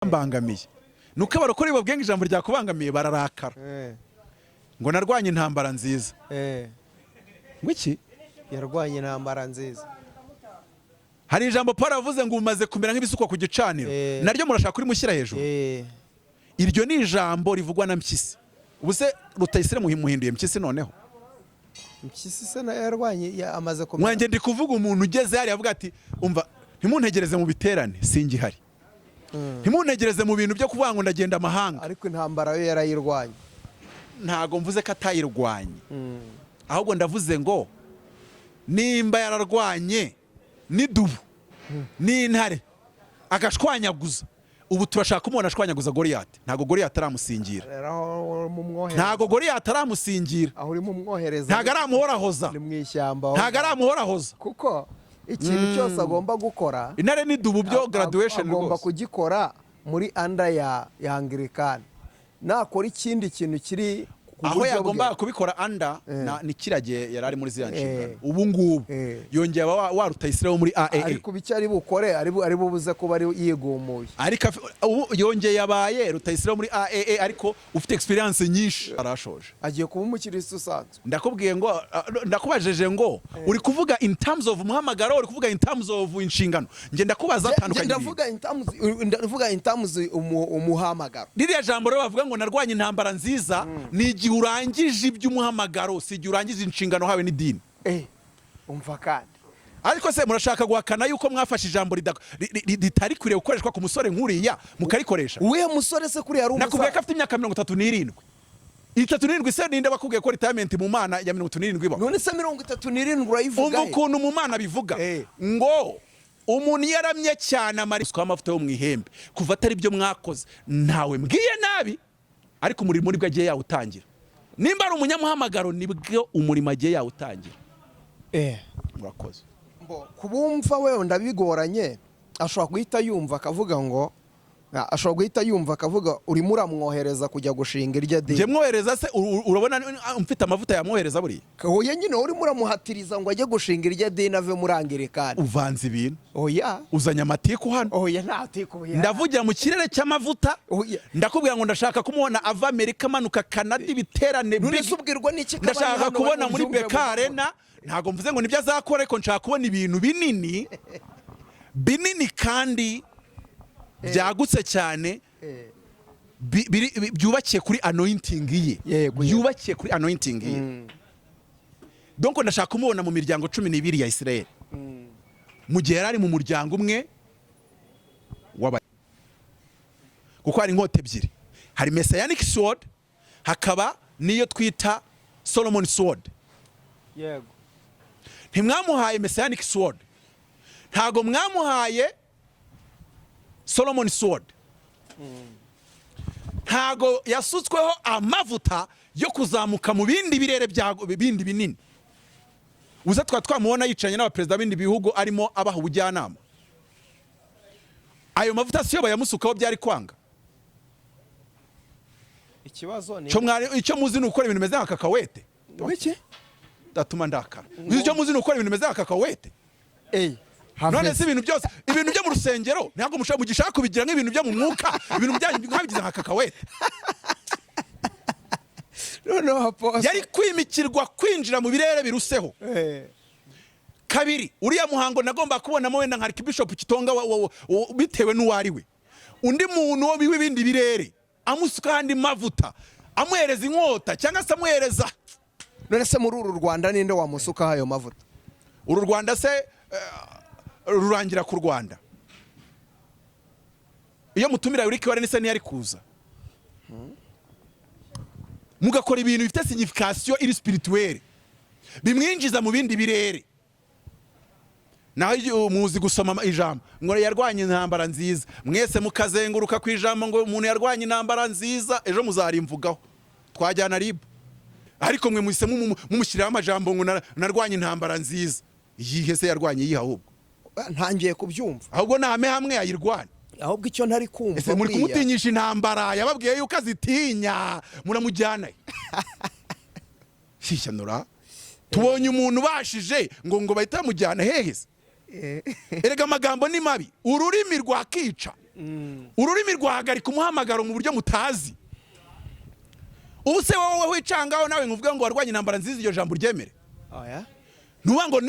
Mbangamiye nuko abarokore babwiye ngo ijambo ryakubangamiye bararakara. Ngo narwanye intambara nziza. Ngo iki? Yarwanye intambara nziza. Hari ijambo Paul yavuze ngo umaze kumera nk'ibisukwa ku gicaniro. Naryo murashaka kurimushyira hejuru. Iryo ni ijambo rivugwa na Mpyisi. Ubu se Rutayisire muhinduye Mpyisi noneho? Mpyisi se nayo yarwanye, amaze kumera. Mwanjye ndi kuvuga umuntu ugeze hariya avuga ati: "Umva, ntimuntegereze mu biterane, singihari. Ntimuntegereze mu bintu byo kuvuga ngo ndagenda amahanga." Ariko intambara yo yarayirwanye. Ntago mvuze ko atayirwanye, ahubwo ndavuze ngo nimba yararwanye n'idubu n'intare agashwanyaguza, ubu turashaka kumubona ashwanyaguza Goriyati. Ntago Goriyati aramusingira. Rero aho mumwohereza. Ntago Goriyati aramusingira. Aho urimo umwohereza. Ntago aramuhorahoza. Ni mu ishyamba aho. Ntago aramuhorahoza. Kuko ikintu cyose agomba gukora, intare n'idubu byo graduation agomba rwose. kugikora muri under ya Anglikani. Nakora ikindi kintu kiri ku Aho buryo yagomba bwe. kubikora under ni kiriya gihe yari ari muri ziriya nshingano. Ubu ngubu yongeye aba wa Rutayisire wo muri AAA. Ariko icyo ari bukore, ari bubuze kuba ari yigumuye. Ariko ubu yongeye abaye Rutayisire wo muri AAA, ariko ufite experience nyinshi, arashoje. Agiye kuba umukirisitu usanzwe. Ndakubwiye ngo ndakubajije ngo uri kuvuga in terms of umuhamagaro, uri kuvuga in terms of inshingano? Njye ndakubaza atandukanye ibintu. Ndavuga in terms umuhamagaro. Ririya jambo rero bavuga ngo narwanye intambara nziza, ni igihe urangije iby'umuhamagaro, si igihe urangije inshingano hawe n'idini. Umva kandi. Ariko se murashaka guhakana yuko mwafashe ijambo ritari kwiriye gukoreshwa ku musore nk'uriya mukarikoresha? Uwuhe musore se? Kuriya ari Nakubwiye ko umusaza. afite imyaka 37. 37 se, ninde bakubwiye ko retirement mu Mana ya 37 ibaho? None se 37 urayivuga Umva he? ukuntu mu Mana bivuga ngo umuntu iyo aramye cyane amariswa amavuta yo mu ihembe, kuva atari byo mwakoze. Ntawe mbwiye nabi, ariko umurimo nibwo agiye yawutangira. Nimba ari umunyamuhamagaro, nibwo umurimo agiye yawutangira. Murakoze. Kubumva wenda bigoranye, ashobora guhita yumva akavuga ngo ashobora guhita yumva akavuga urimo uramwohereza kujya gushinga iryo Njye dini. mwohereza se, urabona mfite amavuta yamwohereza buriya? Oya nyine, urimo uramuhatiriza ngo ajye gushinga iryo dini, ave muri Angirikani. Uvanze ibintu. Oya. Uzanye amatiku hano. Oya, ntatikuye. Ndavugira mu kirere cy'amavuta. Oya. Ndakubwira ngo ndashaka kumubona ava Amerika amanuka Canada, ibiterane None big. se ubwirwa n'iki ko abari Ndashaka hano kubona bari muri bubyumve BK Arena. Ntabwo mvuze ngo nibyo azakora, ariko nshaka kubona ibintu binini binini kandi byagutse cyane, byubakiye kuri anointing ye. Yego. Byubakiye kuri anointing ye. Donc ndashaka kumubona mu miryango 12 ya Israel, mu gihe yari ari mu muryango umwe w'aba, kuko hari inkota ebyiri: hari messianic sword, hakaba n'iyo twita Solomon sword. Ntimwamuhaye messianic sword, ntago mwamuhaye Solomon sword. Ntago yasutsweho amavuta yo kuzamuka mu bindi birere bya bindi binini. Uza twaba twamubona yicaranye n'abaperezida b'ibindi bihugu, arimo abaha ubujyanama. Ayo mavuta siyo bayamusukaho byari kwanga. Ikibazo ni Icyo muzi ni ukora ibintu bimeze nka kakawete. Wiki? Ndatuma ndakara. Icyo muzi ni ukora ibintu bimeze nka kakawete. None se ibintu byose, ibintu byo mu rusengero, ntabwo mushaka mugishaka kubigira nk'ibintu byo mu mwuka? Ibintu byanyu mwabigize nka kakawete. Noneho apostle. Yari kwimikirwa kwinjira mu birere biruseho. Kabiri, uriya muhango nagomba kubonamo wenda nka Archbishop Kitonga bitewe n'uwo ari we, undi muntu wo w'ibindi birere amusukaho andi mavuta, amuhereza inkota cyangwa se amuhereza. None se muri uru Rwanda ninde wamusukaho ayo mavuta? Uru Rwanda se rurangira ku Rwanda? Iyo mutumira Rick Warren se ntiyari kuza? Mugakora ibintu bifite signification iri spirituelle, bimwinjiza mu bindi birere. Naho iyo muzi gusoma ijambo ngo yarwanye intambara nziza, mwese mukazenguruka ku ijambo ngo umuntu yarwanye intambara nziza. Ejo muzarimvugaho, twajyana RIB. Ariko mwe muhise mumushyiriraho amajambo ngo narwanye intambara nziza. Iyihe se yarwanye? Iyihe ahubwo? Ntangiye kubyumva. Ahubwo name hamwe yayirwanya. Ahubwo icyo ntari kumva, Ese muri buriya- kumutinyisha intambara? Yababwiye yuko azitinya, muramujyana he? Shishanura, tubonye umuntu ubashije ngo bahita bamujyana hehe se? Erega amagambo ni mabi, ururimi rwakica. Ururimi rwahagarika umuhamagaro mu buryo mutazi. Ubu se wowe wicangaho nawe nkuvuga ngo warwanye intambara nziza, iryo jambo uryemere? Oya. Ntuba ngo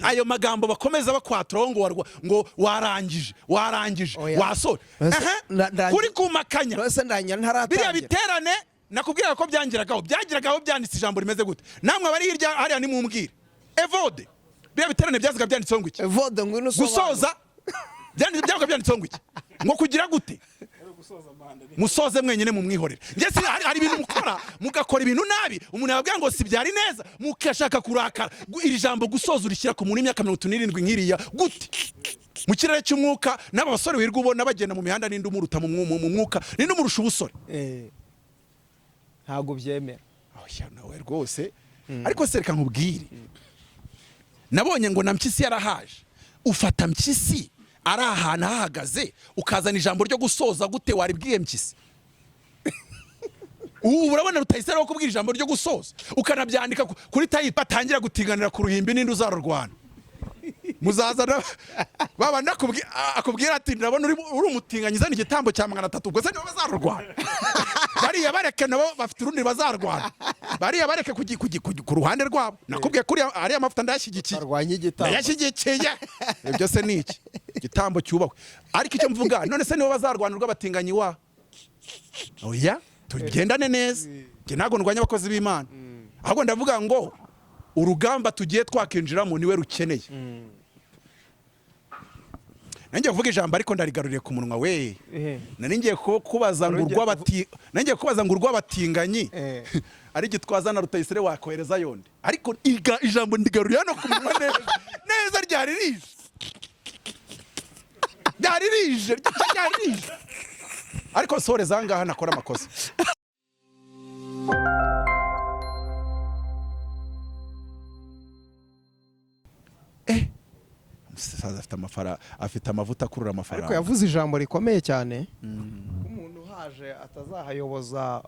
ayo magambo bakomeza bakwaturaho ngo ngo warangije, warangije, Oya. wasoje. Ese Ehe, kuri kumakanya. Ese ndanya Biriya ntaratangira. biterane nakubwira ko byangiragaho byanditse ijambo rimeze gute? Namwe abari hirya hariya nimumbwire. Evode, biriya biterane byazaga byanditseho ngo iki? Evode, ngwino usobanure. Gusoza byabaga byanditseho ngo iki? Ngo kugira gute? Musoze mwenyine mumwihorere. Njye si hari ibintu mukora, mugakora ibintu nabi, umuntu yababwira ngo si byari neza, mukashaka kurakara. Iri jambo gusoza urishyira ku muntu w'imyaka 37 nk'iriya gute mu kirere cy'umwuka? N'aba basore wirirwa ubona bagenda mu mihanda, ninde umuruta mu mwuka? Ninde umurusha ubusore? Ntabwo byemera. Oya, nawe rwose. Ariko se reka nkubwire, nabonye ngo na Mpyisi yarahaje. Ufata Mpyisi ari ahantu ahahagaze, ukazana ijambo ryo gusoza gute? Waribwiye Mpyisi? Ubu urabona Rutayisire wo kubwira ijambo ryo gusoza, ukanabyandika kuri tayi, batangira gutinganira ku ruhimbi, ninde uzarurwana? Muzazana baba akubwira ati: "Ndabona uri umutinganyi, uzana igitambo cya 300." Ubwo se nibo bazarurwana? Bariya bareke, nabo bafite urundi bazarwana. Bariya bareke ku ruhande rwabo. Nakubwiye kuri ariya mavuta ndayashyigikiye. Barwanya igitambo. Ndayashyigikiye. Ibyo se ni iki? Igitambo cyubahwe. Ariko icyo mvuga, none se nibo bazarwana urw'abatinganyi wa? Oya, tugendane neza. Njye ntabwo ndwanya abakozi b'Imana, ahubwo ndavuga ngo urugamba tugiye twakinjiramo niwe rukeneye. Nanjye kuvuga ijambo, ariko ndarigaruriye ku munwa we. Nari ngiye kubaza ngo Wari ugiye nari ngiye kubaza ngo urw'abatinganyi ari Gitwaza na Rutayisire wakohereza yonde, ariko ijambo ndigaruriye hano ku munwa neza neza. Ryari rije, ryari rije, ryari rije, ariko soreza aha ngaha nakora amakosa. Umusaza afite amafaranga, afite amavuta akurura Ariko amafaranga. yavuze ijambo rikomeye cyane ko umuntu uhaje atazahayoboza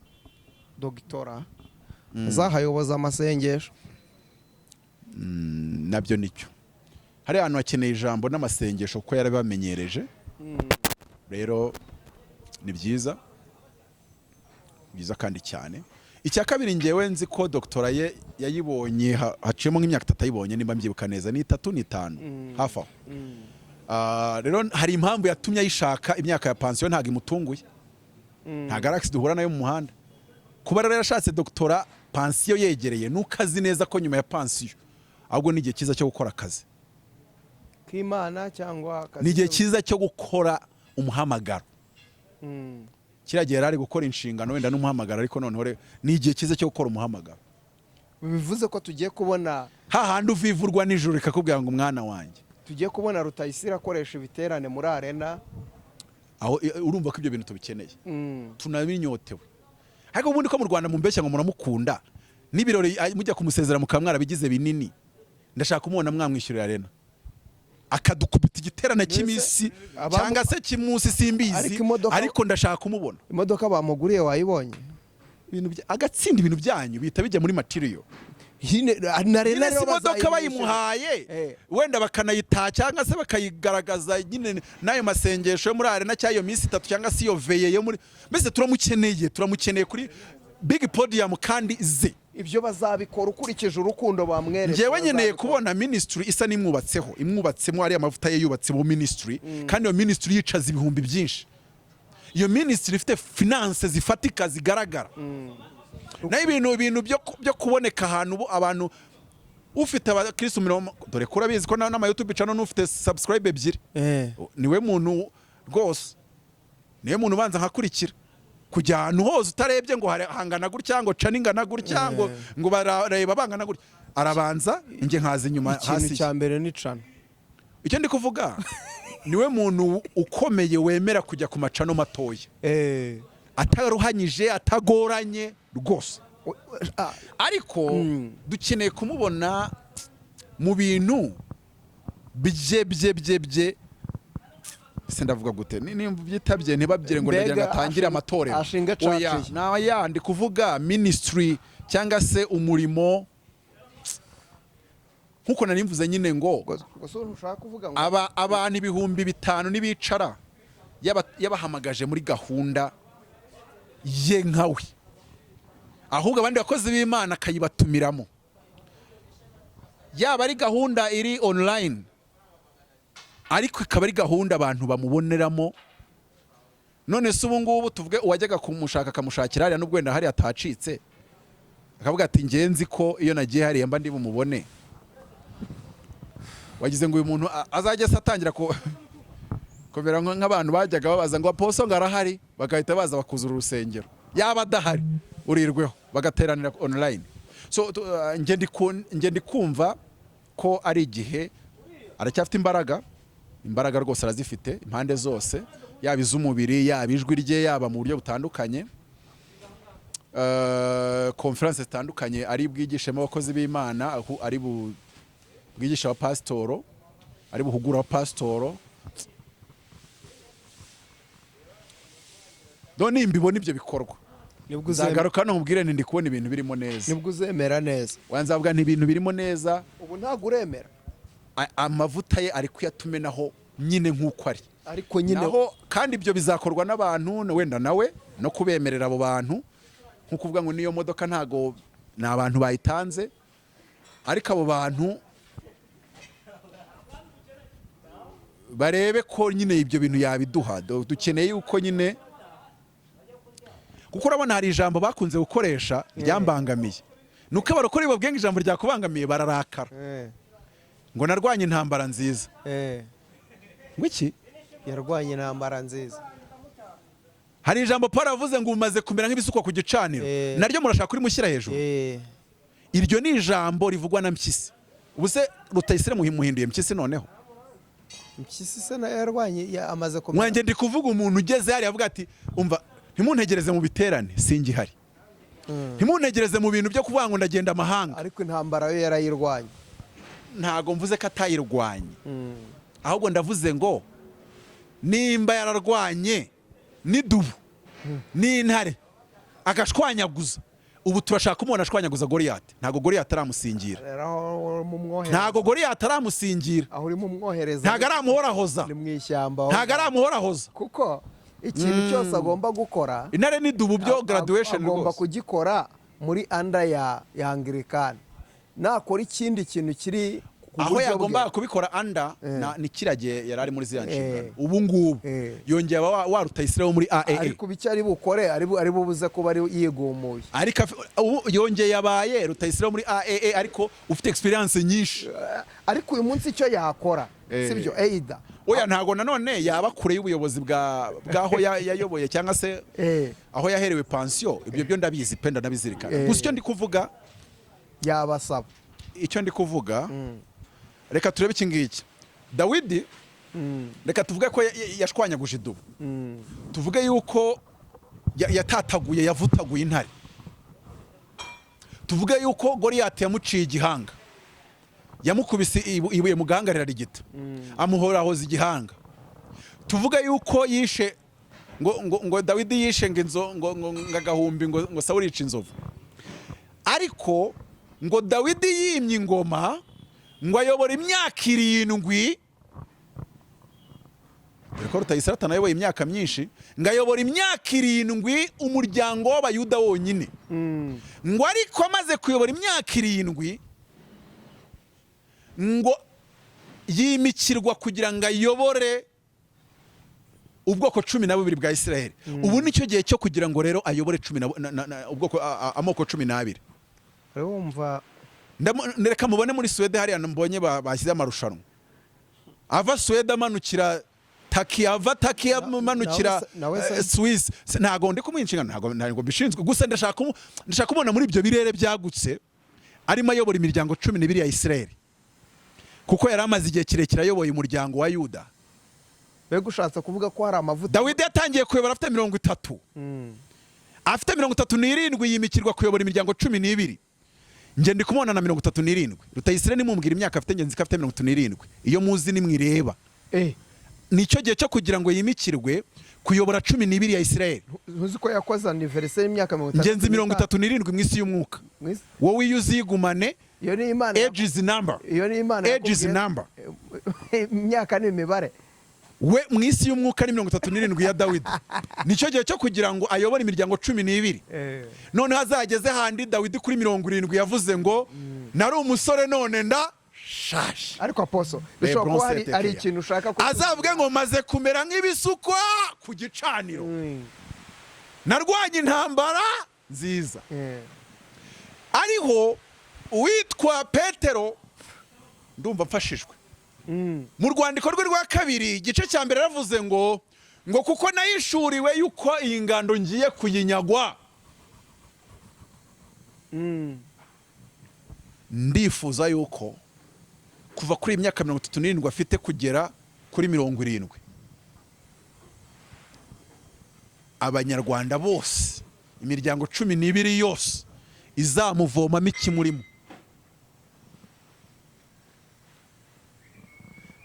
dogitora, azahayoboza amasengesho. Nabyo nicyo. Hari ahantu hakeneye ijambo n'amasengesho kuko yarabibamenyereje. Rero ni byiza, byiza kandi cyane. Icya kabiri, ngewe nzi ko doctorat ye yayibonye haciyemo nk'imyaka 3 ayibonye, nimba mbyibuka neza ni 3, ni 5, hafi aho. Rero hari impamvu yatumye ayishaka. Imyaka ya pansiyo ntabwo imutunguye, nta galaxy duhura nayo mu muhanda. Kuba rero yarashatse doctorat pansiyo yegereye, nuko azi neza ko nyuma ya pansiyo ahubwo ni igihe cyiza cyo gukora akazi. K'Imana cyangwa akazi. Ni igihe cyiza cyo gukora umuhamagaro. Kiriya gihe yari ari gukora inshingano wenda n'umuhamagaro, ariko noneho rero ni igihe cyiza cyo gukora umuhamagaro. Bivuze ko tugiye kubona hahandi uvivurwa nijoro rikakubwira ngo: "Umwana wanjye." Tugiye kubona Rutayisire akoresha ibiterane muri arena. Aho urumva ko ibyo bintu tubikeneye, tunabinyotewe. Ariko ubundi ko mu Rwanda mumbeshya ngo muramukunda, n'ibirori mujya kumusezera mukaba mwarabigize binini, ndashaka kumubona mwamwishyurira arena, akadukubita igiterane cy'iminsi cyangwa se cy'umunsi, simbizi. Ariko Ariko ndashaka kumubona. Imodoka bamuguriye wayibonye? Ibintu agatsinda ibintu byanyu bihita bijya muri material. Hine na arena. Nyine Rero si imodoka bazayimwishyura. bayimuhaye, wenda bakanayitaha cyangwa se bakayigaragaza nyine n'ayo masengesho yo muri arena cyangwa iyo minsi 3 cyangwa se iyo veillée yo muri, mbese turamukeneye, turamukeneye kuri big podium kandi ze. Ibyo bazabikora ukurikije urukundo bamweretse. Njyewe nkeneye Bazabikora. kubona ministry isa n'imwubatseho, imwubatsemo ariya mavuta ye, yubatse mu ministry, kandi iyo ministry yicaza ibihumbi byinshi, iyo ministry ifite finance zifatika zigaragara. Naho ibintu byo kuboneka ahantu abantu ufite abakirisitu mirongo, dore ko urabizi ko n'ama YouTube channel n'ufite subscribe ebyiri, niwe muntu rwose, niwe muntu ubanza nkakurikira kujya ahantu hose utarebye ngo hangana gutya, ngo cana ingana gutya, ngo barareba bangana gutya. Arabanza, njye nkaza inyuma Ikintu hasi. cya mbere ni cana. Icyo ndi kuvuga, niwe muntu ukomeye wemera kujya ku macano matoya ataruhanyije, atagoranye rwose. Ariko dukeneye kumubona mu bintu bye bye bye bye. Se ndavuga gute? Nimba byitabye ntibabyire ngo ndagira ngo Mbega atangire amatorero. ashinge church Oya, ye. naya ndi kuvuga ministry cyangwa se umurimo, nkuko nari mvuze nyine ngo Gusa ntushaka kuvuga ngo aba abantu 5000 nibicara. Yabahamagaje muri gahunda ye nkawe, ahubwo abandi bakozi b'Imana akayibatumiramo, yaba ari gahunda iri online, ariko ikaba ari gahunda abantu bamuboneramo. None se ubu ngubu tuvuge uwajyaga kumushaka akamushakira hariya, n'ubwo wenda hariya atacitse, akavuga ati: "Ngenzi ko iyo nagiye hariya mba ndi bumubone." Wagize ngo uyu muntu azajya se atangira kumera nk'abantu bajyaga babaza ngo apostle ngo arahari, bagahita baza bakuzura urusengero, yaba adahari urirweho, bagateranira online? So njye ndi kumva ko ari igihe, aracyafite imbaraga, imbaraga rwose arazifite impande zose, yaba iz'umubiri, yaba ijwi rye, yaba mu buryo butandukanye. Conference zitandukanye ari bwigishemo abakozi b'Imana, aho ari bwigisha abapasitoro, ari buhugura abapasitoro. Do nimbibona ibyo bikorwa, Nibwo uzemera. nzagaruka hano nkubwire nti ndi kubona ibintu birimo neza. Nibwo uzemera neza. Wanzavuga nti ibintu birimo neza. Ubu ntabwo uremera. Amavuta ye ari kuyatumenaho nyine nk'uko ari. Ariko nyine Naho kandi ibyo bizakorwa n'abantu wenda nawe no kubemerera abo bantu, nko kuvuga ngo niyo modoka ntago ni abantu bayitanze, ariko abo bantu barebe ko nyine ibyo bintu yabiduha. Dukeneye yuko nyine, kuko urabona hari ijambo bakunze gukoresha ryambangamiye, ni uko abarokore babwiye ngo ijambo ryakubangamiye bararakara, ngo narwanye intambara nziza. Ngo iki? Yarwanye intambara nziza. Hari ijambo Paul yavuze ngo umaze kumera nk'ibisukwa ku gicaniro, naryo murashaka kurimushyira hejuru. Iryo ni ijambo rivugwa na Mpyisi. Ubu se Rutayisire muhinduye Mpyisi noneho? Mpyisi se nayo yarwanye, amaze kumera. Mwanjye ndi kuvuga umuntu ugeze hariya avuga ati: "Umva, ntimuntegereze mu biterane, singihari, ntimuntegereze mu bintu byo kuvuga ngo ndagenda amahanga." Ariko intambara yo yarayirwanye. Ntago mvuze ko atayirwanye, ahubwo ndavuze ngo nimba yararwanye n'idubu n'intare agashwanyaguza, ubu turashaka kumubona ashwanyaguza Goriyati. Ntabwo Goriyati aramusingira. Rero aho mumwohereza Ntabwo Goriyati aramusingira. Aho urimo umwohereza Ntabwo aramuhorahoza. ni mu ishyamba aho. Ntabwo aramuhorahoza. Kuko ikintu cyose agomba gukora, Intare n'idubu byo graduation agomba rwose. kugikora muri under ya Anglikani. Nakora ikindi kintu kiri ku Aho buryo yagombaga bwe, kubikora under ni kiriya gihe yari ari muri ziriya nshingano. Ubu ngubu yongeye aba wa Rutayisire wo muri AAA. Ariko ubu icyo ari bukore, ari bubuze kuba ari yigumuye. Ariko ubu yongeye yabaye Rutayisire wo muri AAA, ariko ufite experience nyinshi. Ariko uyu munsi icyo yakora, sibyo eida? Oya, ntago nanone yaba kure y'ubuyobozi bw'aho yayoboye cyangwa se aho yaherewe pansiyo. Ibyo byo ndabizi pe, ndanabizirikana. Gusa icyo ndi kuvuga, Yabasaba. icyo ndi kuvuga, reka turebe iki ngiki. Dawidi, reka tuvuge ko yashwanyaguje idubu, tuvuge yuko yatataguye, yavutaguye intare, tuvuge yuko Goriyati yamuciye igihanga, yamukubise ibuye mu gahanga rirarigita, amuhorahoza igihanga, tuvuge yuko yishe ngo Dawidi yishe ngo inzo ngo agahumbi, ngo Sawuli yica inzovu. Ariko ngo Dawidi yimye ingoma, ngo ayobora imyaka 7, dore ko Rutayisire atanayoboye imyaka myinshi, ngo ayobora imyaka 7 umuryango w'Abayuda wonyine. Ngo ariko amaze kuyobora imyaka 7, ngo yimikirwa kugira ngo ayobore ubwoko 12 bwa Isiraheli. Ubu nicyo gihe cyo kugira ngo rero ayobore cumi na ubwoko amoko 12. Wumva. Reka mubone muri Suwede hariya, mbonye bashyize amarushanwa, ava Suwede amanukira Taki, ava Taki amanukira Nawe Swiss. Ntago ndi kumuha inshingano, ntago mbishinzwe. Gusa ndashaka kumubona muri ibyo birere byagutse, arimo ayobora imiryango 12 ya Isiraheli, kuko yari amaze igihe kirekire ayoboye umuryango wa Yuda. Mbega ushatse kuvuga ko hari amavuta. Dawidi yatangiye kuyobora afite 30. Afite 37 yimikirwa kuyobora imiryango 12. Njye ndi kumubona na 37. Rutayisire nimumbwira imyaka afite, ngenzi ko afite 37. Iyo muzi nimwireba, nicyo gihe cyo kugira ngo yimikirwe kuyobora 12 ya Isirayeli. Ntuzi ko yakoze anniversaire y'imyaka 37? Ngenzi 37 mu isi y'umwuka. Wowe iyo uzigumane. Iyo ni Imana. Age is number. Iyo ni Imana Age is yakubwiye. number. Imyaka ni imibare. We mu isi y'umwuka ni 37 ya Dawidi. Nicyo gihe cyo kugira ngo ayobore imiryango 12. Noneho azageze handi Dawidi kuri 70 yavuze ngo: "Nari umusore, none ndashaje." Ariko apostle, bishobora kuba hari ikintu ushaka Azavuge ngo: "Maze kumera nk'ibisukwa ku gicaniro, narwanye intambara nziza." Ariho uwitwa Petero, ndumva mfashijwe, mu rwandiko rwe rwa kabiri, igice cya mbere, yaravuze ngo kuko nahishuriwe yuko iyi ngando ngiye kuyinyagwa. Ndifuza yuko kuva kuri iyi myaka 37 afite kugera kuri 70, Abanyarwanda bose, imiryango 12 yose, izamuvomamo ikimurimo.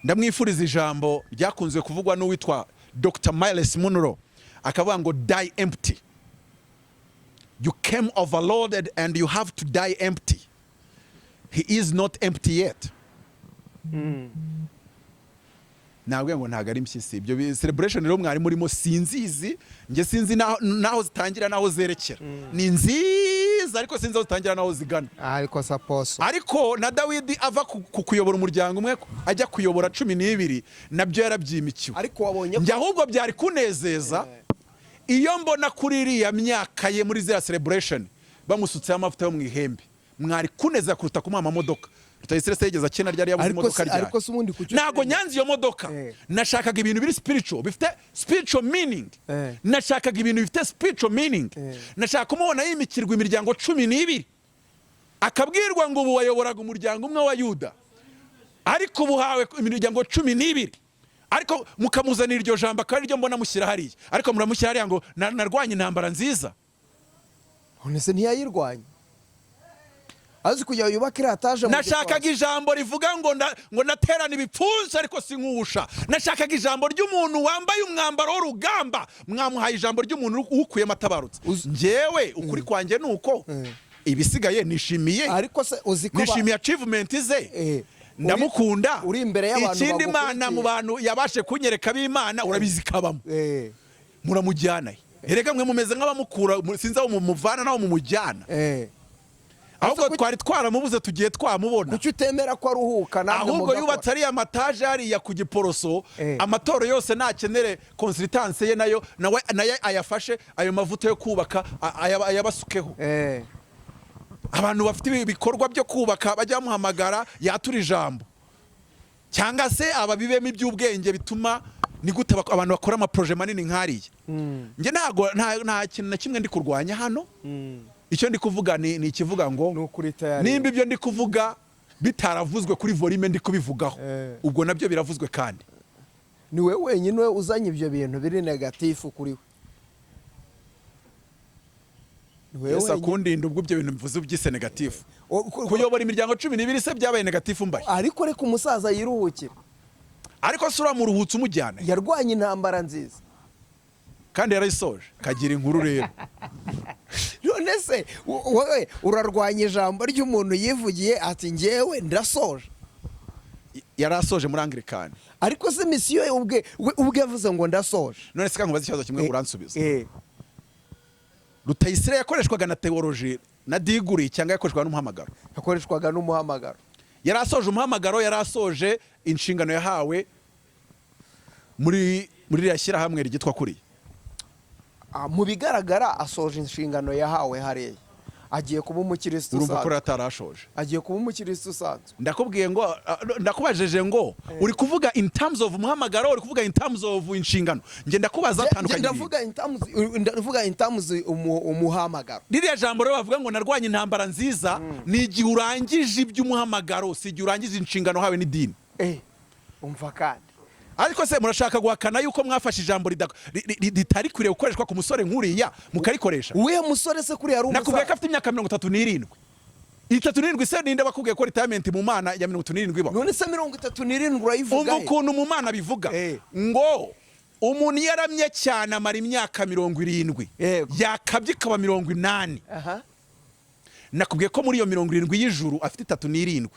Ndamwifuriza ijambo ryakunze kuvugwa n'uwitwa Dr Myles Munroe, akavuga ngo: "Die empty. You came overloaded and you have to die empty." He is not empty yet. Nabwiye ngo ntabwo ari impyisi. Ibyo celebration rero mwari murimo sinzizi njye, sinzi naho zitangira naho zerekera. Ni nziza, ariko sinzi aho zitangira naho zigana. Ariko se apostle, Ariko na Dawidi ava ku kuyobora umuryango umwe ajya kuyobora 12, nabyo yarabyimikiwe. Ariko wabonye ko Njye ahubwo byari kunezeza iyo mbona kuri iriya myaka ye, muri ziriya celebration, bamusutseho amavuta yo mu ihembe. Mwari kunezeza kuruta kumuha amamodoka. Rutayisire se yigeze akena ryari? Yabuze Ariko imodoka ryari? Ariko se ubundi kuki Ntabwo nyanze iyo modoka. Nashakaga ibintu biri spiritual, bifite spiritual meaning. Nashakaga ibintu bifite spiritual meaning. Nashaka kumubona yimikirwa imiryango 12, akabwirwa ngo: "Ubu wayoboraga umuryango umwe wa Yuda, ariko ubu uhawe imiryango 12." Ariko mukamuzanira iryo jambo, akaba ariryo mbona mushyira hariya. Ariko muramushyira hariya ngo: "Narwanye intambara nziza." None se ntiyayirwanya? Azi kugira ngo yubake iriya etaje mu Nashakaga Giporoso. ijambo rivuga ngo ndaterana ibipfunsi ariko sinkuwusha. Nashakaga ijambo ry'umuntu wambaye umwambaro w'urugamba. Mwamuhaye ijambo ry'umuntu uwukuyemo atabarutse. Njyewe ukuri kwanjye ni uko ibisigaye nishimiye Ariko se uzi ko nishimiye achievement ze. Ndamukunda. Uri imbere y'abantu Ikindi, Imana mu bagukurikiye. bantu yabashe kunyereka b'Imana, urabizi kabamo. Muramujyana he? Erega mwe mumeze nk'abamukura, sinzi aho mumuvana n'aho mumujyana. Ahubwo twari twaramubuze, tugiye twamubona. Kuki utemera ko aruhuka namwe Ahubwo mugakora? yubatse ariya mataje hariya ku Giporoso, amatoro yose nakenere consultance ye, nayo nawe nayo ayafashe, ayo mavuta yo kubaka ayabasukeho. Abantu bafite ibi bikorwa byo kubaka bajya bamuhamagara, yatura ijambo, cyangwa se ababibemo iby'ubwenge bituma ni gute abantu bakora amaprojet manini nk'ariya. Njye ntago nta kintu na kimwe ndi kurwanya hano. Icyo ndi kuvuga ni ikivuga ngo Ni ukuri tayari. nimba ibyo ndi kuvuga bitaravuzwe kuri volume ndi kubivugaho, ubwo nabyo biravuzwe kandi. Ni we wenyine uzanye ibyo bintu biri négatif kuri we. Ni we Yesu wenyine. akundinda ubwo ibyo bintu mvuze ubyise négatif. Kuyobora imiryango 12 se byabaye négatif mbaye? Ariko reka umusaza yiruhukire. Ariko se uramuruhutse umujyane? Yarwanye intambara nziza. Kandi yarayisoje, kagira inkuru rero. None se wowe urarwanya ijambo ry'umuntu yivugiye ati: "Njyewe ndasoje"? Yari asoje muri Anglikani. Ariko se mission ye ubwe, we ubwe yavuze ngo: "Ndasoje." None se kankubaza ikibazo kimwe, uransubiza. Rutayisire yakoreshwaga na théologie na degree, cyangwa yakoreshwaga n'umuhamagaro? Yakoreshwaga n'umuhamagaro. Yari asoje umuhamagaro, yari asoje inshingano yahawe muri ririya shyirahamwe ryitwa kuriya. Mu bigaragara asoje inshingano yahawe hariya, agiye kuba umukirisitu Urumva ko usanzwe. rero atarashoje. Agiye kuba umukirisitu usanzwe. Ndakubwiye ngo ndakubajije ngo uri kuvuga in terms of umuhamagaro, uri kuvuga in terms of inshingano? Njye ndakubaza atandukanye. Ndavuga in terms umuhamagaro. Ririya jambo rero bavuga ngo "narwanye intambara nziza" ni igihe urangije iby'umuhamagaro, si igihe urangije inshingano hawe n'idini. Umva kandi. Ariko se murashaka guhakana yuko mwafashe ijambo ritari kwiriye gukoreshwa ku musore nk'uriya, mukarikoresha? Uwihe musore se? Kuriya ari Nakubwiye ko umusaza. afite imyaka 37. 37 se, ninde bakubwiye ko retirement mu Mana ya 37 ibaho? None se 37 urayivuga Umva he? ukuntu mu Mana bivuga ngo umuntu iyo aramye cyane amara imyaka 70, yakabye ikaba 80. Nakubwiye ko muri iyo 70 y'ijuru afite 37,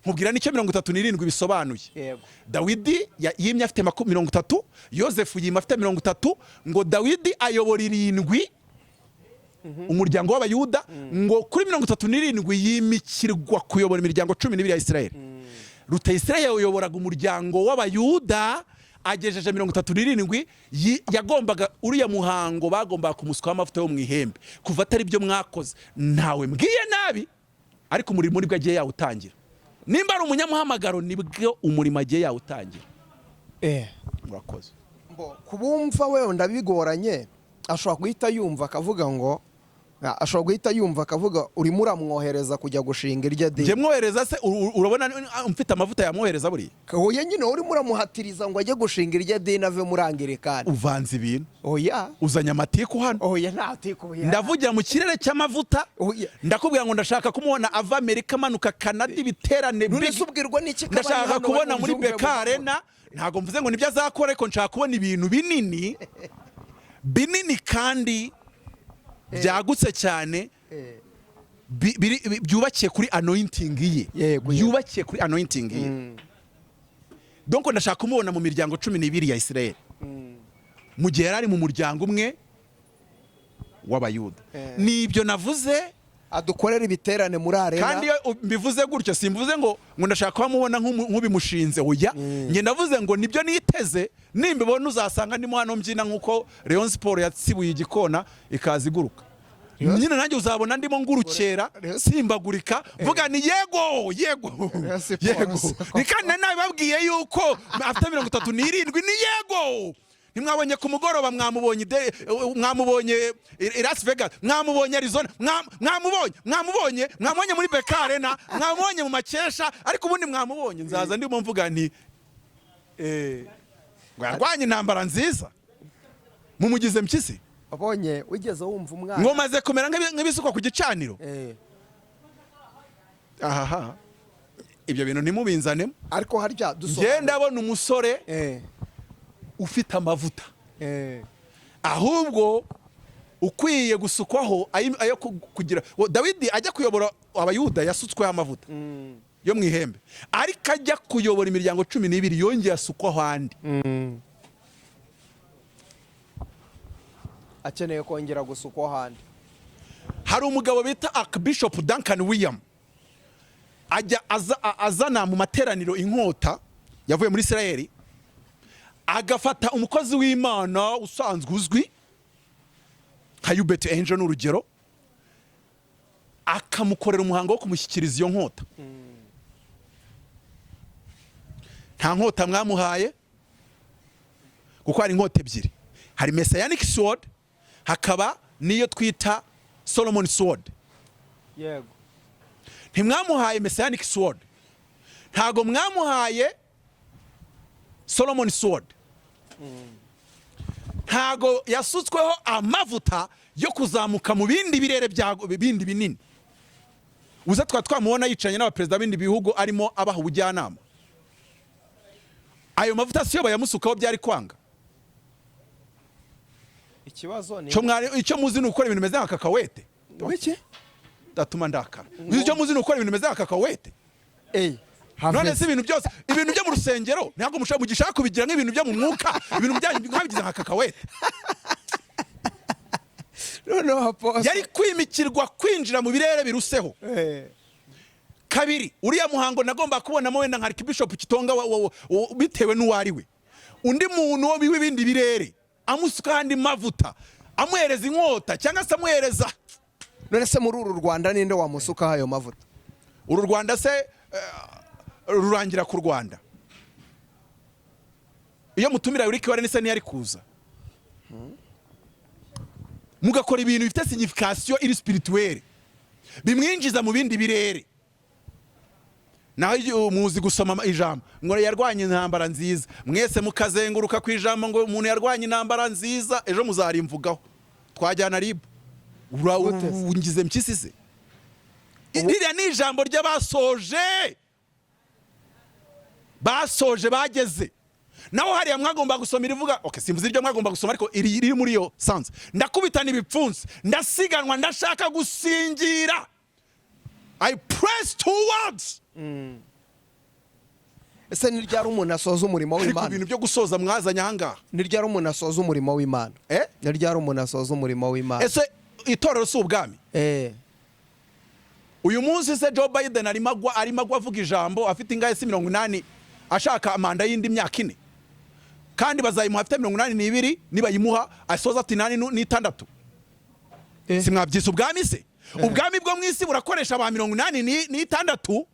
nkubwira n'icyo 37 bisobanuye. Dawidi yimye afite 30, Yosefu yima afite 30. Ngo Dawidi ayobora irindwi, umuryango w'Abayuda. Ngo kuri 37 yimikirwa kuyobora imiryango 12 ya Isirayeli. Rutayisire yayoboraga umuryango w'Abayuda agejeje 37. Yagombaga uriya muhango, bagombaga kumusukaho amavuta yo mu ihembe. Kuva atari byo mwakoze, ntawe mbwiye nabi, ariko umurimo nibwo agiye yawutangira. Nimba ari umunyamuhamagaro, nibwo umurimo agiye yawutangira. Murakoze. Kubumva wenda bigoranye, ashobora guhita yumva akavuga ngo, ashobora guhita yumva akavuga urimo uramwohereza kujya gushinga iryo Njye dini. mwohereza se, urabona mfite amavuta yamwohereza buriya? Oya nyine, urimo uramuhatiriza ngo ajye gushinga iryo dini, ave muri Angirikani. Uvanze ibintu. Oya. Uzanye amatiku hano. Oya, ntatikuye. Ndavugira mu kirere cy'amavuta. Oya. Ndakubwira ngo ndashaka kumubona ava Amerika, amanuka Canada, ibiterane None big. se ubwirwa n'iki ko abari Ndashaka hano kubona bari muri bubyumve? BK Arena. Ntabwo mvuze ngo nibyo azakora, ariko nshaka kubona ibintu binini binini kandi byagutse cyane, byubakiye kuri anointing ye. Yego, yego. Byubakiye kuri anointing ye. Donc ndashaka kumubona mu miryango 12 ya Israel, mu gihe yari ari mu muryango umwe w'Abayuda. Nibyo navuze. Adukorera ibiterane muri Arena. Kandi iyo mbivuze gutyo, simvuze ngo ndashaka kuba mubona nk'ubimushinze. Oya, njye ndavuze ngo nibyo niteze. Nimbibona, uzasanga ndimo hano mbyina nk'uko Rayon Sport yatsibuye igikona ikaza iguruka. Nyine nanjye uzabona ndimo ngurukera, simbagurika, mvuga ni yego, yego. Rayon Sport Yego. se Ni kandi nari nabibabwiye yuko afite 37. Ni yego. Ntimwabonye ku mugoroba? Mwamubonye, mwamubonye i Las Vegas, mwamubonye Arizona, mwamubonye muri BK Arena, mwamubonye mu makesha. Ariko ubundi mwamubonye, nzaza ndimo mvuga nti ngo yarwanye intambara nziza. Mumugize mpyisi. Wabonye, wigeze wumva umwana Ngo maze kumera nk'ibisukwa ku gicaniro. Ahaha, ibyo bintu ntimubinzanemo. Ariko harya Njye dusobanura ndabona umusore ufite amavuta, ahubwo ukwiye gusukwaho ayo kugira. Dawidi ajya kuyobora Abayuda yasutsweho amavuta yo mu ihembe, ariko ajya kuyobora imiryango 12 yongeye asukwaho andi. Akeneye kongera gusukwa ahandi. Hari umugabo bita Archbishop Duncan William, ajya azana mu materaniro inkota yavuye muri Israel, agafata umukozi w'Imana usanzwe uzwi nka Uebert Angel, ni urugero, akamukorera umuhango wo kumushyikiriza iyo nkota. Nta nkota mwamuhaye, kuko hari inkota ebyiri: hari Messianic sword, hakaba n'iyo twita Solomon sword. Ntimwamuhaye Messianic sword, ntago mwamuhaye Solomon sword. Ntago yasutsweho amavuta yo kuzamuka mu bindi birere bya bindi binini. Uza twaba twamubona yicaranye n'abaperezida b'ibindi bihugu, arimo abaha ubujyanama. Ayo mavuta siyo bayamusukaho, byari kwanga. Ikibazo ni Icyo muzi ni ukora ibintu bimeze nka kakawete. Wiki? Ndatuma ndakara. Icyo muzi ni ukora ibintu bimeze nka kakawete. None se ibintu byose, ibintu byo mu rusengero, ntabwo mushaka, mugishaka kubigira nk'ibintu byo mu mwuka? Ibintu byanyu mwabigize nka kakawete. Noneho apostle Yari kwimikirwa kwinjira mu birere biruseho. Kabiri, uriya muhango nagomba kubonamo wenda nka Archbishop Kitonga, bitewe n'uwo ari we, undi muntu wo w'ibindi birere, amusuka andi mavuta, amuhereza inkota cyangwa se amuhereza. None se muri uru Rwanda ninde wamusukaho ayo mavuta? Uru Rwanda se, rurangira ku Rwanda? Iyo mutumira Rick Warren se ntiyari kuza? Mugakora ibintu bifite signification iri spirituelle, bimwinjiza mu bindi birere. Naho iyo muzi gusoma ijambo ngo yarwanye intambara nziza, mwese mukazenguruka ku ijambo ngo umuntu yarwanye intambara nziza. Ejo muzarimvugaho, twajyana RIB. Gute se? Ungize mpyisi se? Ririya ni ijambo ry'abasoje, basoje bageze naho hariya. Mwagomba gusoma irivuga, okay, simvuze iryo mwagomba gusoma, ariko iri riri muri iyo sense: ndakubitana ibipfunsi, ndasiganwa, ndashaka gusingira. I press towards. Ese ni ryari umuntu asoza umurimo Ariko w'Imana? ibintu byo gusoza mwazanye ahangaha. Ni ryari umuntu asoza umurimo w'Imana? Eh? Ni ryari umuntu asoza umurimo w'Imana? Ese itorero si ubwami? Eh. Uyu munsi se Joe Biden arimo agwa avuga ijambo, afite ingahe si 80, ashaka manda y'indi myaka 4, kandi bazayimuha afite 82. Nibayimuha asoza afite 86. Eh. Si mwabyise ubwami se? Ubwami bwo mu isi burakoresha ba 86.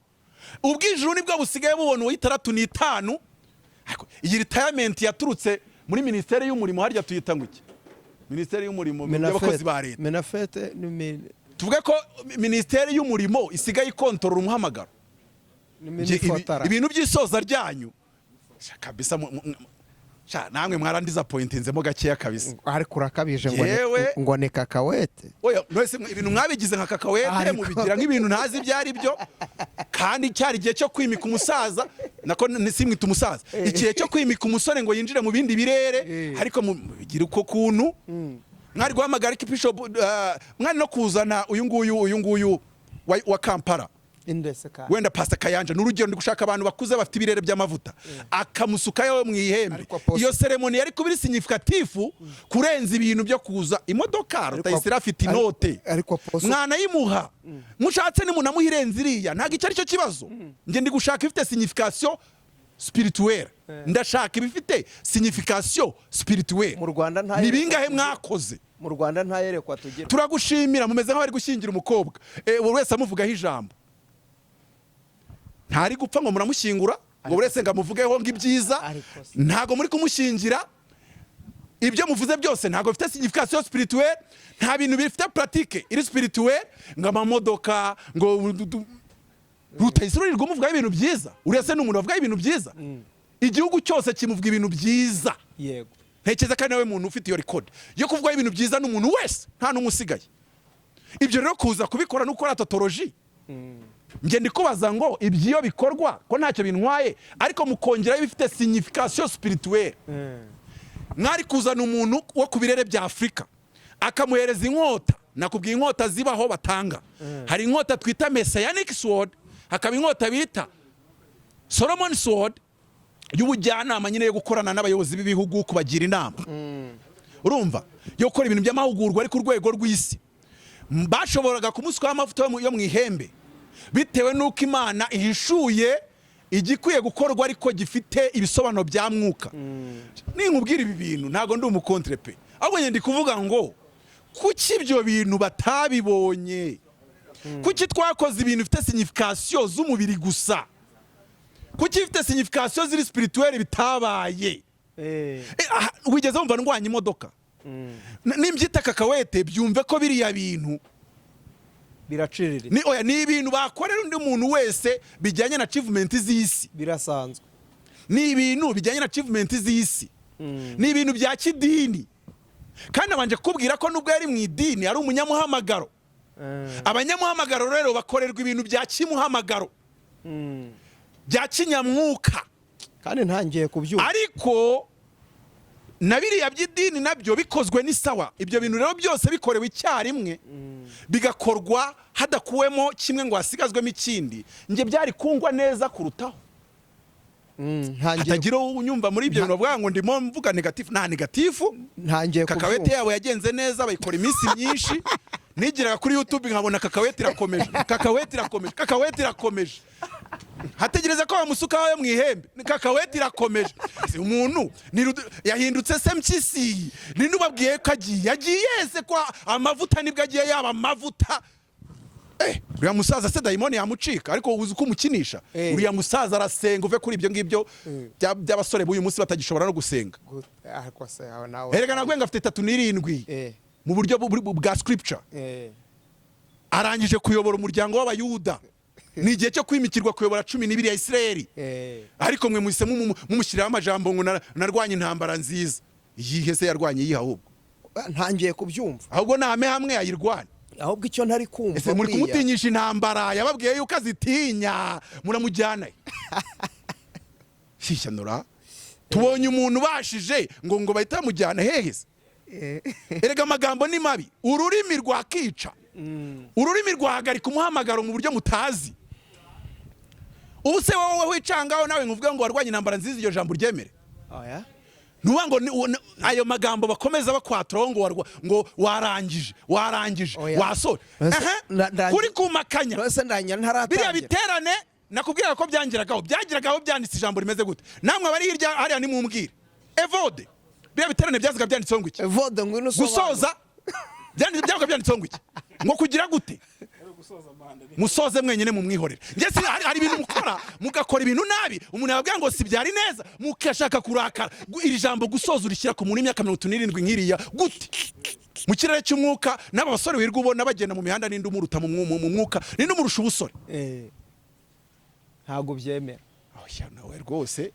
Ubw'ijuru nibwo busigaye bubona uw'itandatu n'itanu. Ariko iyi retirement yaturutse muri Minisiteri y'Umurimo, harya tuyita ngo iki? Minisiteri y'Umurimo y'abakozi ba leta. Minaffet ni Tuvuge ko Minisiteri y'Umurimo isigaye ikontorora umuhamagaro. Ni Nge MINIFOTRA. Ibintu by'isoza ryanyu, sha, kabisa sha, namwe mwarandisappointinzemo gakeya kabisa. Ariko urakabije ngo Yewe. Ngo ni kakawete. Oya, mwese ibintu mwabigize nka kakawete, mubigira nk'ibintu ntazi ibyo ari byo, kandi cyari igihe cyo kwimika umusaza, nako simwita umusaza, igihe cyo kwimika umusore ngo yinjire mu bindi birere. Ariko mubigira uko kuntu mwari guhamagara Bishop, mwari no kuzana uyu nguyu wa Kampala. Indese kandi. Wenda Pastor Kayanja ni urugero. Ndi gushaka abantu bakuze bafite ibirere by'amavuta, akamusukayo mu ihembe. Ariko Apostle- Iyo cérémonie yari kuba iri significatif kurenza ibintu byo kuza imodoka. Rutayisire afite inote. Ariko Apostle- Mwanayimuha mushatse, nimunamuha irenze iriya, ntabwo icyo ari cyo kibazo. Njye ndi gushaka ifite signification spirituelle, ndashaka ibifite signification spirituelle. Mu Rwanda nta Ni bingahe mwakoze? Mu Rwanda nta yerekwa tugira. Turagushimira, mumeze nk'abari gushyingira umukobwa. Buri wese amuvugaho ijambo. Ntari gupfa ngo muramushyingura, ngo buri wese ngo amuvugeho ngo ibyiza. Ariko se- Ntabwo muri kumushyingira. Ibyo muvuze byose ntabwo bifite signification spirituelle, nta bintu bifite pratique iri spirituelle, ngo amamodoka, ngo Rutayisire uririrwa umuvugaho ibintu byiza. Uriya se ni umuntu wavugaho ibintu byiza? Igihugu cyose kimuvuga ibintu byiza. Ntekereza ko ari nawe muntu ufite iyo record yo kuvugaho ibintu byiza n'umuntu wese, nta n'umwe usigaye. Ibyo rero kuza kubikora no gukora tautologie, njye ndi kubaza ngo ibyo bikorwa ko ntacyo bintwaye, ariko mukongeraho ibifite signification spirituelle. Mwari kuzana umuntu wo ku birere bya Afurika, akamuhereza inkota. Nakubwiye inkota zibaho batanga. Hari inkota twita messianic sword, hakaba inkota bita Solomon sword y'ubujyanama nyine, yo gukorana n'abayobozi b'ibihugu, kubagira inama, urumva, yo gukora ibintu by'amahugurwa ari ku rwego rw'isi. Bashoboraga kumusukaho amavuta yo mu ihembe, bitewe n'uko Imana ihishuye igikwiye gukorwa, ariko gifite ibisobanuro bya mwuka. Ninkubwira ibi bintu, ntabwo ndi umucontre pe, ahubwo njye ndi kuvuga ngo kuki ibyo bintu batabibonye? Kuki twakoze ibintu bifite signification z'umubiri gusa? Kuki bifite signification ziri spirituelle bitabaye? Aha, wigeze wumva ndwanya imodoka? Nimbyita kakawete, byumve ko biriya bintu Biraciriritse. Ni oya, ni ibintu bakorera undi muntu wese bijyanye na achievement z'isi. Birasanzwe. Ni ibintu bijyanye na achievement z'isi, ni ibintu bya kidini. Kandi abanje kukubwira ko nubwo yari mu idini, ari umunyamuhamagaro. Abanyamuhamagaro rero bakorerwa ibintu bya kimuhamagaro, bya kinyamwuka. Kandi ntangiye kubyumva. Ariko na biriya by'idini nabyo bikozwe ni sawa. Ibyo bintu rero byose bikorewe icyarimwe, bigakorwa hadakuwemo kimwe ngo hasigazwemo ikindi, njye byari kungwa neza kurutaho. Ntangiye Hatagira unyumva muri ibyo bintu bavuga ngo ndimo mvuga négatif. Nta négatif. Ntangiye Kakawete kubyumva. yabo yagenze neza, bayikora iminsi myinshi. Nigiraga kuri YouTube nkabona kakawete irakomeje, kakawete irakomeje, kakawete irakomeje. Hategereza ko bamusukaho yo mu ihembe, kakawete irakomeje. Ese umuntu ni yahindutse se mpyisi? Ninde ubabwiye ko agiye? Agiye se ko amavuta nibwo agiye yaba amavuta? Uriya musaza se dayimoni yamucika? Ariko uzi ko umukinisha. Uriya musaza arasenga, uve kuri ibyo ngibyo by'abasore b'uyu munsi batagishobora no gusenga. Ariko se aho nawe Erega nagwenga afite 37 mu buryo bwa scripture. Arangije kuyobora umuryango w'Abayuda, ni igihe cyo kwimikirwa kuyobora 12 ya Isirayeli. Ariko mwe muhise mumushyiriraho amajambo ngo narwanye intambara nziza. Iyihe se yarwanye? Iyihe ahubwo? Ntangiye kubyumva. Ahubwo nahame hamwe yayirwanya. Ahubwo icyo ntari kumva, Ese muri buriya- kumutinyisha intambara? Yababwiye yuko azitinya, muramujyana shishanura. Tubonye umuntu ubashije ngo bahita bamujyana hehe se? Erega amagambo ni mabi, ururimi rwakica. Ururimi rwahagarika umuhamagaro mu buryo mutazi. Ubu se wowe wicangaho nawe nkuvuga ngo warwanye intambara nziza, iryo jambo uryemere? Oya. Nuba ngo ayo magambo bakomeza bakwaturaho ngo ngo warangije, warangije, Oya. wasoje. Ese Ehe, kuri kumakanya. Ese ndanya Biriya ntaratangira. biterane nakubwiraga ko byangiragaho byanditse ijambo rimeze gute? Namwe abari hirya hariya nimumbwire. Evode, biriya biterane byazaga byanditseho ngo iki? Evode, ngwino usobanure. Gusoza byabaga byanditseho ngo iki? Ngo kugira gute? Musoze mwenyine mumwihorere. Njye si hari ibintu mukora, mugakora ibintu nabi, umuntu yababwira ngo si byari neza, mugashaka kurakara. Iri jambo gusoza urishyira ku muntu w'imyaka 37 nk'iriya gute mu kirere cy'umwuka? N'aba basore wirirwa ubona bagenda mu mihanda, ninde umuruta mu mwuka? Ninde umurusha ubusore? Ntabwo byemera. Oya, nawe rwose.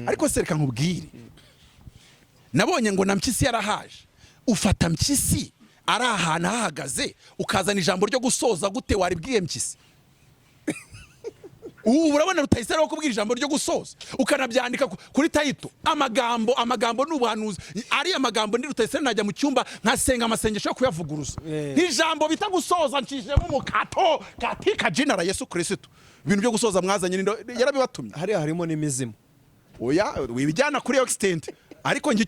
Ariko se reka nkubwire, nabonye ngo na Mpyisi yarahaje. Ufata Mpyisi ari ahantu ahahagaze, ukazana ijambo ryo gusoza gute? Waribwiye Mpyisi? Ubu urabona Rutayisire wo kubwira ijambo ryo gusoza, ukanabyandika kuri title. Amagambo ni ubuhanuzi. Ariya magambo ndi Rutayisire najya mu cyumba nkasenga amasengesho yo kuyavuguruza. Ijambo bita gusoza ncishijemo umukato katika jina la Yesu Kristo. Ibintu byo gusoza mwazanye yarabibatumye. Hariya harimo n'imizimu. Oya, wibijyana kuri extent. Ariko njye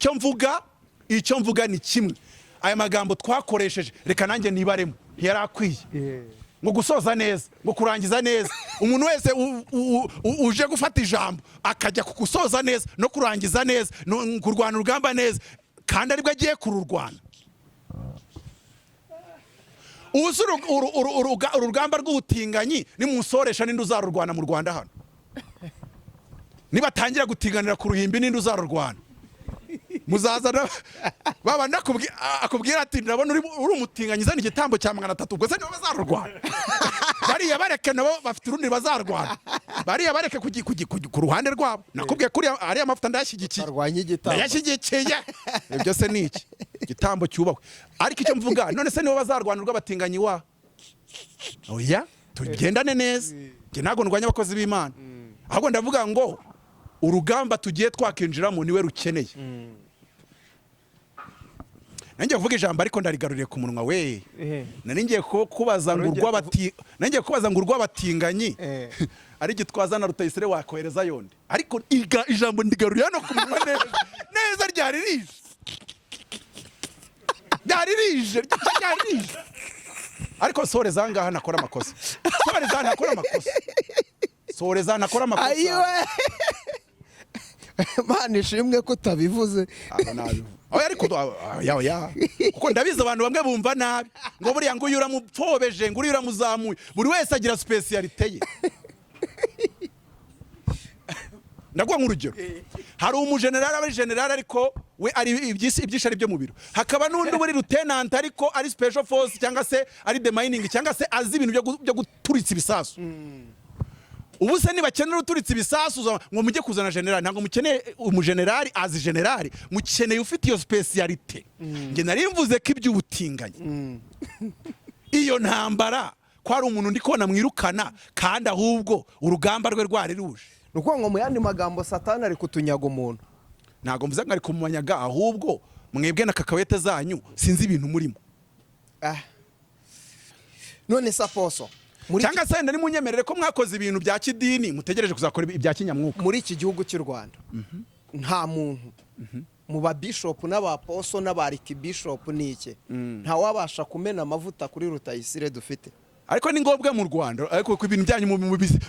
icyo mvuga ni kimwe: aya magambo twakoresheje, reka nanjye nibaremo, ntiyari akwiye ngo gusoza neza, ngo kurangiza neza. Umuntu wese uje gufata ijambo akajya ku gusoza neza no kurangiza neza no kurwana urugamba neza, kandi aribwo agiye kururwana. Ubu se urugamba rw'ubutinganyi nimusoresha, ninde uzarurwana mu Rwanda hano? Nibatangira gutinganira ku ruhimbi, ninde uzarurwana? Muzazana baba akubwira ati: "Ndabona uri umutinganyi, zana igitambo cya 300." Ubwo se nibo bazarurwana? Bariya bareke, nabo bafite urundi bazarwana. Bariya bareke ku ruhande rwabo. Nakubwiye kuri ariya mavuta ndayashyigikiye. Barwanya igitambo. Ndayashyigikiye. Ibyo se ni iki? Igitambo cyubahwe. Ariko icyo mvuga, none se nibo bazarwana urw'abatinganyi wa? Oya, tugendane neza. Njye ntabwo ndwanya abakozi b'Imana, ahubwo ndavuga ngo urugamba tugiye twakinjiramo niwe rukeneye. Nanjye kuvuga ijambo, ariko ndarigaruriye ku munwa we. Nari ngiye kubaza ngo Wari ugiye nari ngiye kubaza ngo urw'abatinganyi ari Gitwaza na Rutayisire wakohereza yonde, ariko ijambo ndigaruriye hano ku munwa neza neza. Ryari rije, ryari rije, ryari rije. Ariko soreza aha ngaha ntakora amakosa, soreza ntakora amakosa, soreza ntakora amakosa. Ayiwe, Mana ishimwe ko utabivuze. Aba nabivuga. Oya, ariko oya, oya, kuko ndabizi abantu bamwe bumva nabi ngo buriya ngo uyu uramupfobeje, ngo uriya uramuzamuye. Buri wese agira spécialité ye. Ndaguha nk'urugero: hari umujenerali aba ari general, ariko we ari ibyinshi ari byo mu biro, hakaba n'undi uba uri lieutenant ariko ari special force, cyangwa se ari demining, cyangwa se azi ibintu byo guturitsa ibisasu. Ubu se nibakenera uturitse ibisasu ngo mujye kuzana generali? Ntabwo mukeneye umujenerali azi generali, mukeneye ufite iyo spécialité. Njye nari mvuze ko iby'ubutinganyi, iyo ntambara, ko hari umuntu ndi kubona mwirukana, kandi ahubwo urugamba rwe rwari ruje. Ni ukuvuga ngo mu yandi magambo Satani ari kutunyaga umuntu. Ntabwo mvuze ngo ari kumunyaga, ahubwo mwebwe na kakawete zanyu sinzi ibintu murimo. Ah. None se apostle, muri Cyangwa se wenda nimunyemerere ko mwakoze ibintu bya kidini, mutegereje kuzakora ibya kinyamwuka. Muri iki gihugu cy'u Rwanda nta muntu mu babishopu n'abaposo n'abarikibishopu n'iki, ntawabasha kumena amavuta kuri Rutayisire dufite. Ariko ni ngombwa mu Rwanda, ariko ku ibintu byanyu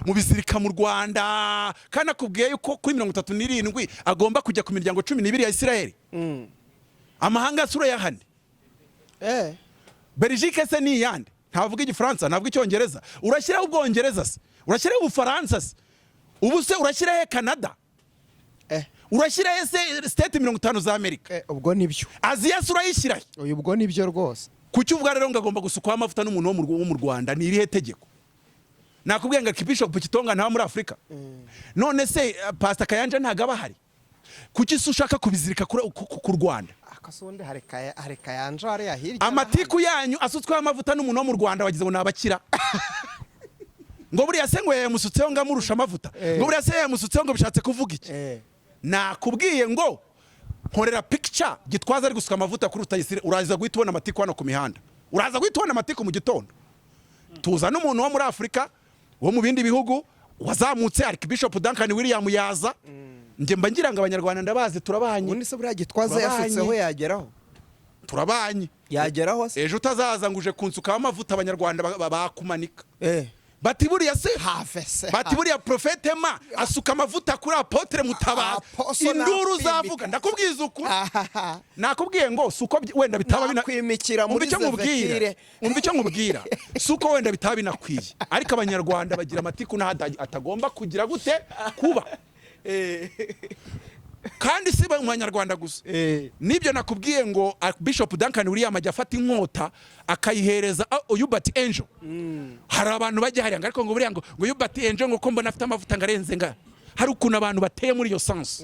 mubizirika mu Rwanda. Kandi akubwiye yuko kuri 37 agomba kujya ku miryango 12 ya Isirayeli. Amahanga asura yahane. Belgique se ni iyande? Ntavuga Igifaransa, ntavuga Icyongereza. Urashyiraho Ubwongereza se? Urashyiraho Ubufaransa se? Ubu se urashyiraho Canada? Urashyiraho se state 50 za Amerika? Ubwo nibyo. Aziya se urayishyirahe? Uyu ubwo nibyo rwose. Kuki uvuga rero ngo agomba gusukwaho amavuta n'umuntu wo mu Rwanda? Ni irihe tegeko? Nakubwiye ngo Archbishop Kitonga ntaba muri Afurika? None se Pastor Kayanja ntabwo aba ahari? Kuki se ushaka kubizirika ku Rwanda? Akasundi hari Kayanja hariya hirya. Amatiku yanyu asutsweho amavuta n'umuntu wo mu Rwanda, wagize ngo ni abakira, ngo buriya se ngo yayamusutseho ngo amurusha amavuta, ngo buriya se yayamusutseho, ngo bishatse kuvuga iki? Nakubwiye ngo nkorera picture Gitwaza ari gusuka amavuta kuri Rutayisire, uraza guhita ubona amatiku hano ku mihanda. Uraza guhita ubona amatiku mu gitondo. Tuza n'umuntu wo muri Afurika, wo mu bindi bihugu wazamutse, Archbishop Duncan William yaza. Njye mba ngira ngo Abanyarwanda ndabazi, turabanye. Ubundi se buriya Gitwaza Turabanye. yasutseho yageraho? Turabanye. Yageraho se? Ejo utazaza ngo uje kunsukaho amavuta, Abanyarwanda bakumanika. Bati buriya se, Have se. bati buriya Prophète ma asuka amavuta kuri Apôtre Mutabazi. Apostle Induru nakwimika. uzavuga, ndakubwiza ukuri, nakubwiye ngo si uko wenda bitaba bina Nakwimikira Umva muri icyo nkubwira. Zevekire. Umva icyo nkubwira, si uko wenda bitaba binakwiye, ariko Abanyarwanda bagira amatiku n'aho atagomba kugira gute kuba. Kandi si mu Banyarwanda gusa. Nibyo nakubwiye ngo Bishop Duncan William ajya afata inkota akayihereza Uebert Angel. Hari abantu bajya hariya ngo ariko ngo buriya ngo Uebert Angel ngo ko mbona afite amavuta ngo arenze, nga hari ukuntu abantu bateye muri iyo sens.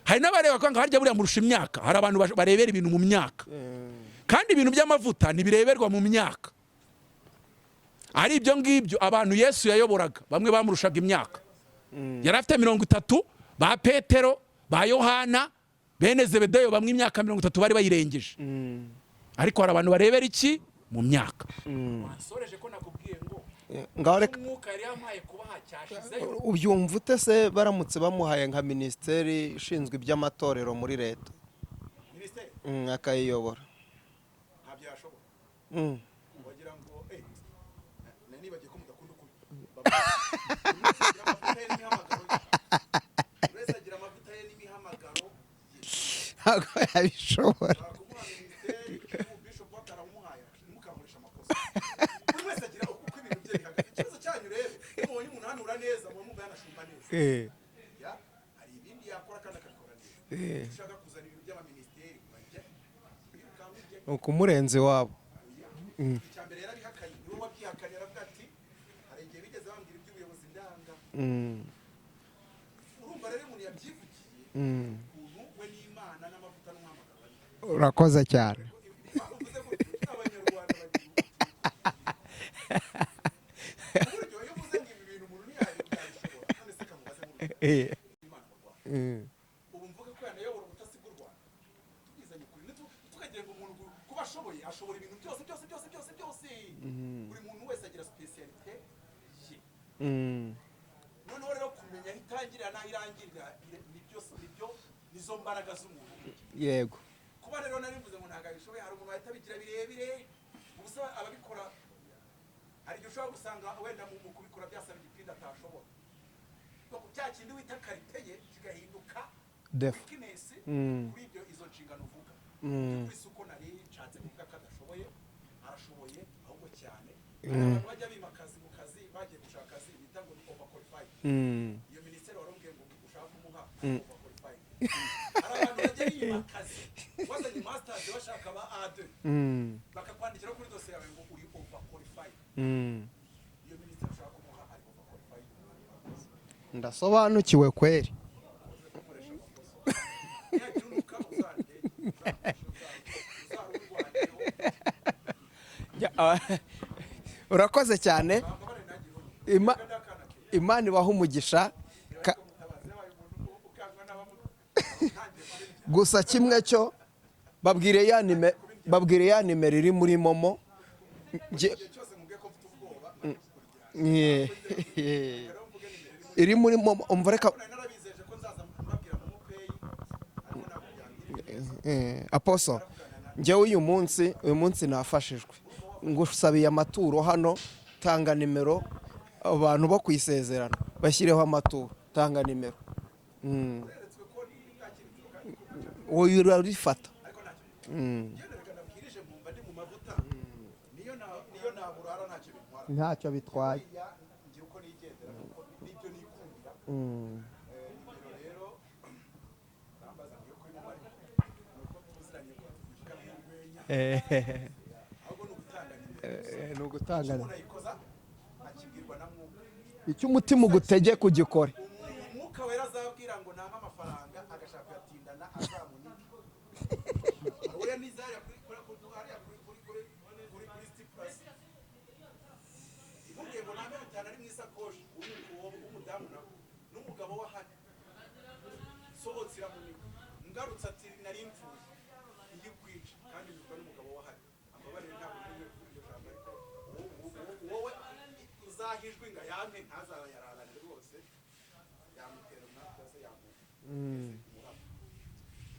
Hari n'abareba ko ngo harya buriya murusha imyaka. Hari abantu barebera ibintu mu myaka, kandi ibintu by'amavuta ntibireberwa mu myaka. Ari ibyo ngibyo, abantu Yesu yayoboraga bamwe bamurushaga imyaka. Yari afite 30, ba Petero, ba Yohana, bene Zebedeyo, bamwe imyaka 30 bari bayirengeje. Ariko hari abantu barebera iki mu myaka. Wansoreje ko nakubwiye ngo Ngaho reka. Umwuka yari yampaye kubaha cyashizeyo. Ubyumva ute se baramutse bamuhaye nka minisiteri ishinzwe iby'amatorero muri leta? Minisiteri? Akayiyobora. Ntabyo yashobora. Wagira ngo nanibagiye ko mudakunda ukuri. Buri wese agira amavuta ye n'imihamagaro ye. Buri wese agira amavuta ye n'imihamagaro ye. Ntabwo yabishobora. Ushobora kumuha minisiteri, bishop bataramuhaye, ntimukamukoreshe amakosa. Buri wese agira uko ibintu bye bihagaze. Ikibazo cyanyu rero, iyo mubonye umuntu ahanura neza, muba mwumva yanashumba neza. Ya, hari ibindi yakora kandi akabikora neza. Ushaka kuzana ibintu by'abaminisiteri, urajya wirukanka ujye. Ni ukumurenza iwabo. Icya mbere yarabihakanye, niwe wabyihakanye, aravuga ati hari igihe bigeze bambwira iby'ubuyobozi ndanga. Urumva rero umuntu yabyivugiye ukuntu we n'Imana n'amavuta n'umuhamagaro bari. Urakoze cyane. Uvuze gutyo, Abanyarwanda bagira uburyo iyo uvuze ngo ibi bintu umuntu ntiyabishobora. None se kamubaze mu Imana mu Rwanda, ubu mvuga ko yanayobora ubutasi bw'u Rwanda, tubwizanye ukuri, ntitukagira ngo umuntu kuba ashoboye ashobora ibintu byose byose byose byose byose. Buri muntu wese agira spécialité ye. Noneho rero kumenya aho itangirira n'aho irangirira nibyo nibyo nizo mbaraga z'umuntu. Kuba rero nari mvuze ngo ntabwo abishoboye, hari umuntu wahita abigira birebire. Ubusa ababikora, hari igihe ushobora gusanga wenda mu kubikora byasaba igipindi atashobora. Donc cya kindi wita qualité ye kigahinduka Défaut. weakness kuri ibyo izo nshingano uvuga. Kuri si uko nari nshatse kuvuga ko adashoboye, arashoboye ahubwo cyane. Hari abantu bajya bima akazi mu kazi, bagiye gushaka akazi bita ngo ni overqualified. Iyo minisiteri warumbwiye ngo ushaka kumuha, overqualified. Hari abantu bajya bima akazi, wazanye masters bashaka ba A2, bakakwandikira kuri dosiye yawe ngo uri overqualified. Iyo minisiteri ushaka kumuha ari overqualified. Ndasobanukiwe kweri. Nihagira unuka uzandege, uzarurwanyeho. Urakoze cyane. Bambabare nanjye ubu. N'akana ke. Imana ibaha umugisha. Mutabazi yabaye umuntu ukangwa n'abamutangiye. Gusa kimwe cyo babwire ya nimero iri muri MoMo. Igihe cyose mubwiye ko mfite ubwoba. Iri muri MoMo, umva reka. Nari narabizeje ko nzaza mbabwira MoMo Pay, ariko ntabwo byambwira. Apostle, njyewe uyu munsi nafashijwe, ngusabiye amaturo hano. Tanga nimero, abantu bo ku isezerano bashyireho amaturo. Tanga nimero. Wowe urarifata. Ariko ntacyo reka nabwirije nkumva ndi mu mavuta, niyo naburara ntacyo bintwara. Ntacyo bitwaye. Buriya ngira uko nigendera kuko nibyo nikundira. Nimero rero bambaza ngo kuri MoMo, ariko ni uko tuziranye ko tuvuga nk'urwenya, ahubwo ni ugutanga nimero. Ni ugutanga. Umuntu ayikoza akibwirwa na Mwuka. Icyo umutima ugutegeka ugikore. Umuntu Umwuka Wera azabwira ngo nampe amafaranga agashaka kuyatindana, azamunike. Uriya n'izariya kuri kuri kuri hariya kuri kuri kuri kuri kuri City Plus, imubwiye ngo nampe bitanu ari mu isakoshi, uwo w'umudamu nawe n'umugabo we ahari, sohotse iramunika, ngarutse ati nari mvuye iyi kwica, kandi bivugwa n'umugabo we ahari. Ambabarire, ntabwo nari. Uwaha ijwi ngo ayampe ntazayararane rwose, yamutera umwaka cyangwa se yamuha umuraba.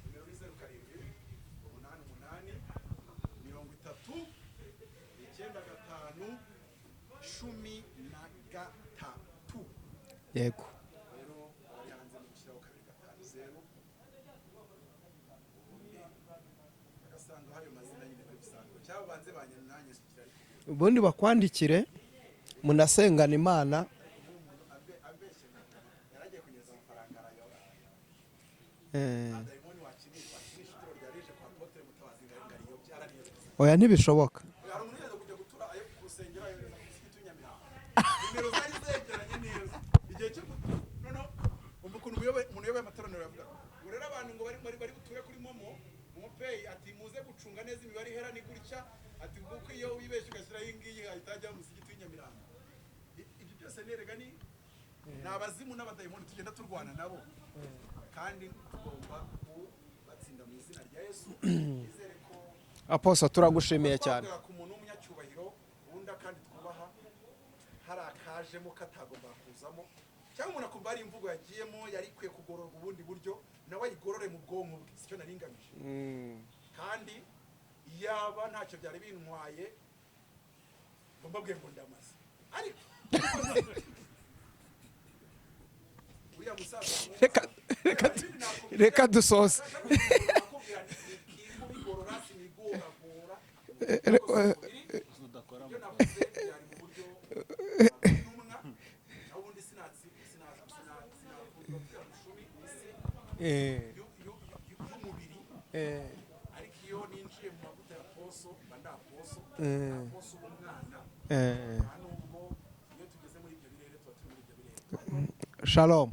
Nimero ni 0788 30 95 13. Yego. Rero abari hanze mu gushyiraho 250, ubundi bagasanga ayo mazina nyine bari busanzwe, cyangwa banze banyandikira, ariko Ubundi bakwandikire, munasengana Imana. Umuntu abeshye ngo yaragiye kunyereza amafaranga arayora. Nta dayimoni wakinisha ituro rya rije kwa Apotre Mutabazi ngo ariyobye, arariyobye. Oya, ntibishoboka. Hari umuntu wigeze kujya gutura ayo ku rusengero, ayohereza ku musigiti w'i Nyamirambo. Nimero zari zegeranye neza igihe cyo gutura. Noneho umva ukuntu umuntu uyoboye amateraniro yavuga ngo rero abantu ngo bari buture kuri MoMo Pay, ati muze gucunga neza imibare ihera ni gutya, ati kuko iyo wibeshye ugashyiraho iyi ngiyi hahita hajya mu musigiti w'i Nyamirambo. Ibyo byose nerega ni abazimu n'abadayimoni tugenda turwana nabo, kandi tugomba kubatsinda mu izina rya Yesu. Nizere ko Apostle, turagushimiye cyane. twavugaga ku muntu w'umunyacyubahiro wunda kandi twubaha, hari akajemo katagomba kuzamo, cyangwa umuntu akumva hari imvugo yagiyemo yari ikwiye kugororwa ubundi buryo, nawe ayigorore mu bwonko bwe. Sicyo nari ngamije, kandi yaba ntacyo byari bintwaye ngo mbabwiye ngo ndamaze, ariko uriya musaza Reka dusoze. nakubwira nti bigorora sinigoragora. Ibyo navuze byari mu buryo bw'intumwa, naho ubundi sinavuga mushumi isi y'umubiri, ariko iyo ninjiye mu mavuta ya poso mba ndi apostle, apostle w'umwana. Nta nubwo iyo tugeze muri ibyo birere tuba turi muri ibyo birere. Shalom.